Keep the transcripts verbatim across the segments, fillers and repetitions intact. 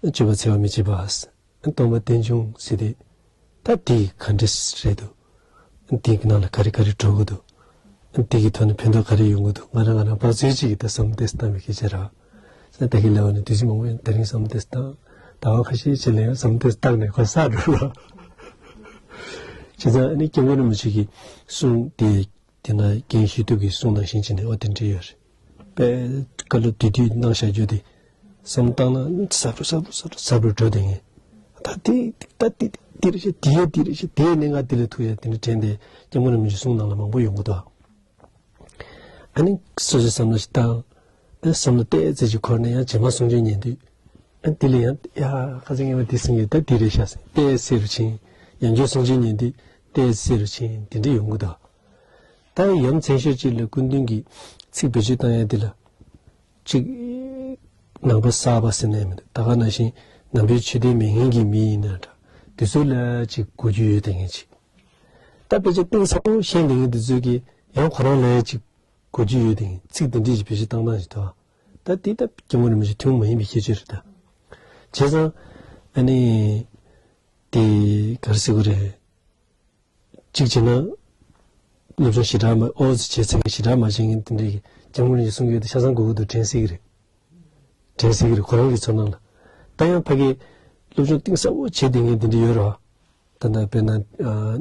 སྤྱོད་པ་འཚེ་བ་མི་བྱེད་པ། སྟོང་པ་རྟེན་འབྱུང་ཟེར་ཏེ། ད་དེ་ག་འདྲ་རེད་འདུག་དེ་གི་ནང་ལ་ག་རེ་ག་རེ་འགྲོ་གི་འདུག་དེ་གི་ཐོག་ནས་ཕན་ཐོགས་ག་རེ་ཡོང་གི་འདུག་ང་རང་ང་རང་ཕར་ཚུར་གཅིག་གི་ད་བསམ་བློ་བཏང་བའི་སྐད་ཆ་རེད། ད་ལྟ་གི་ལས་བ་ནི་དུས་ཚོད་མང་པོ་ཡང་དེ་རིང་བསམ་བློ་བཏང་། ཟླ་བ་ཁ་ཤས་ཅིག་ལ་ཡང་བསམ་བློ་བཏང་ནས་གོ་ས་འགྲོ་ལ། བྱས་ཙང་ཨ་ནི་སྐྱབས་མགོན་རིན་པོ་ཆེ་གི་གསུང་དེ། དེ་ན་རྒན་ཞུ་གཏུག་གི་གསུང་ནང་བཞིན་བྱས་ནས་འོ་དེ་འདྲ་ཡོད་རེད། དཔེ་བཀའ་སློབ་དེ་དུས་གནང་བཞག་རྒྱུ་དེ། བསམ་བཏང་ན་ཟབ་རུ་ཟབ་རུ་ཟབ་རུ་ཟབ་རུ་འགྲོ་བསྡད་མཁན། ད་དེ་ད་དེ་དེ་རེད་ཤག་དེ་ཡ་དེ་རེད་ཤག་དེ་ཡ་གནད་འགག་དེ་ལ་ཐུག་ཡ་དེ་འདྲ་དྲན་ཏེ་སྐྱབས་མགོན་རིན་པོ་ཆེ་གསུང་ནང་ལ་མང་པོ་ཡོང་གི་འདུག་ཨ་ནི་སོ་སོའི་བསམ་བློ་ཞིག་བཏང་། ཨ་བསམ་བློ་ཏོག་ཙམ་ཅིག་འཁོར་ནས་ཡང་རྗེས་མ་གསུང་ཆོས་ཉན་དུས། ཨ་དེ་ལ་ཡང་ཡ་ཁ་སང་ངས་མ་དེ་གསུང་ཡོད་ད་དེ་རེད་ཤག་ཟེར་ཏོག་ཙམ་སད་རུ་ཕྱིན། ཡང་བསྐྱར་གསུང་ཆོས་ཉན་དུས་ཏོག་ཙམ་སད་རུ་ཕྱིན་དེ་འདྲ་ཡོང་གི་འདུག་ད་ཡ་མཚན་ཤོས་ཅིག་ལ་སྐུ་མདུན་གྱི་ཚིག་བེད་སྤྱོད་བཏང་ཡ་དེ་ལ། གཅིག་ནང་པ་གསར་པ་ཟེར་ནས་མི་འདུག་ད་ག་ནང་བཞིན་ནང་པའི་ཆོས་དད་མེད་མཁན་གྱི་མི་ཡིན་ན་འདྲ། དེ་ཚོ་ལ་གཅིག་གོ་རྒྱུ་ཡོད་དེ་ངས་གཅིག་ད་དཔེ་ཆ་གཏིང་ཟབ་པོ་ཤེས་འདི་ངས་འདི་ཚོས་ཀྱི་ཡང་ཁོ་རང་ལ་ཡང་ཅིག་གོ་རྒྱུ་ཡོད་དེ་ཚིག་དེ་འདྲས་ཀྱི་བེད་སྤྱོད་བཏང་སྟངས་ཤིག་འདུག་ད་དེ་ད་སྐྱབས་མགོན་རིན་པོ་ཆེ་ཐུན་མོང་མ་ཡིན་པའི་ཁྱད་ཆོས་རེད་ད། བྱས་ཙང་ཨ་ནི་དེ་ག་རེ་ཟེར་དགོས་རེད། གཅིག་བྱས་ན་སློབ་སྦྱོང་ཞེ་དྲག་མ་ཨོ་ཙི་བྱས་ཚད་ཀྱི་ཞེ་དྲག་མ་བྱེད་མཁན་དེ་འདྲས་ཀྱི་སྐྱབས་མགོན་རིན་པོ་ཆེ་གསུང་ཡོད་དེ་ཆ་ཚང་གོ་གི་འདུག་དྲན་སྲིད་ཀྱི་རེད། དྲན་སྲིད་ཀྱི་རེད་ཁོ་རང་གི་ཚོར་སྣང་ལ། ད་ཡང་ཕ་གི་སློབ་སྦྱོང་གཏིང་ཟབ་པོ་བྱེད་བསྡད་མཁན་དེ་འདྲ་ཡོད་རེད་བ། ད་ལྟ་དཔེར་ན་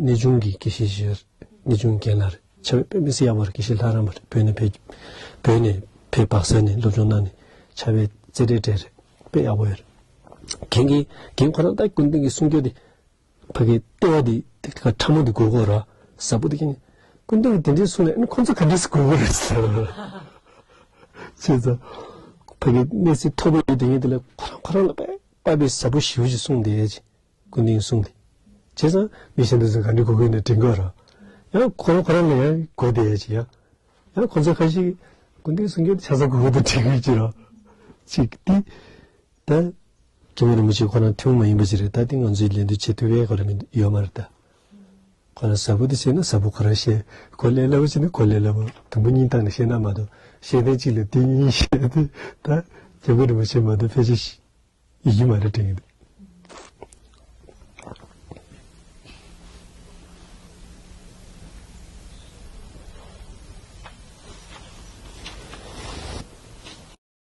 གནས་ཆུང་གི་དགེ་བཤེས་ཞིག་ཡོད་རེད། གནས་ཆུང་རྒན་ལགས་རེད། ཕྱག་དཔེ་དཔེ་མི་སྲིད་ཡག་པོ་རེད། དགེ་བཤེས་ལྷ་རམས་པ་རེད། བོད་ནས་ཕེབས། བོད་ནས་ཕེབས་སྦག་ས་ནས་སློབ་སྦྱོང་གནང་ནས་ཕྱག་དཔེ་རྩེ་གྲས་གྲས་རེད། དཔེ་ཡག་པོ་ཡོད་རེད། རྒན་གྱིས་རྒན་ཁོ་རང་ད་སྐུ་མདུན་གྱི་གསུང་རྒྱུ་དེ། ཕ་གི་ལྟེ་བ་འདི་ཏིག་ཏག་ཕྲ་མོ་འདི་གོ་གོ་ར་ཟབ་པོ་འདི་ཀྱང་། སྐུ་མདུན་གྱི་དེ་འདྲའི་གསུང་ལས་ཨ་ནི་ཁོང་ཚོ་ག་འདྲས་སེ་གོ་གོ་རེད་ཟེར། བྱས་ཙང་། ཕ་གི་གནས་ཚུལ་མཐོ་པོ་ཡོད་དེ་ངས་དེ་ལ་ཁོ་རང་ཁོ་རང་ལ་དཔེ་དཔའ་བའི་ཟབ་པོ་ཞེ་པོ་ཞིག་གསུངས་བསྡད་ཡ་ཅིག་སྐུ་མདུན་གྱི་གསུང་དེ། བྱས་ཙང་མི་གཞན་དེ་ཚོ་ག་འདྲས་གོ་གོ་ཡིན་ན་དྲན་གོ་ར། ཡང་ཁོ་རང་ཁོ་རང་ལ་ཡང་གོ་བསྡད་ཡ་ཅིག་ཡ། ཡང་ཁོང་ཚོ་ཁ་ཤས་སྐུ་མདུན་གྱི་གསུང་རྒྱུ་དེ་ཆ་ཚང་གོ་གོ་དང་དྲན་གོ་ཅིག་ར། ཅིག་དེ། ད། སྐྱབས་མགོན་རིན་པོ་ཆེ་ཁོ་རང་ཐུན་མོང་མ་ཡིན་པ་ཞིག་རེད། ད་དེ་ང་ཚོས་ལན་འདེབས་བྱེད་ཐུབ་ཡས་ཁོ་རང་མི་ཡོད་མ་རེད་ད། ཁོ་རང་ཟབ་པོ་དེ་བྱས་ན་ཟབ་པོ་ཁོ་རང་བཤད། གོ་ལས་སླ་པོ་བྱས་ན་གོ་ལས་སླ་པོ་དུམ་བུ་གཉིས་བཏང་ནས་བཤད་ན་མ་གཏོགས་བཤད་ཐེངས་གཅིག་ལ་དེ་གཉིས་བཤད་དེ་ད་སྐྱབས་མགོན་རིན་པོ་ཆེ་མ་གཏོགས་ཕལ་ཆེར་ཡོད་ཀྱི་མ་རེད་དྲན་གྱི་འདུག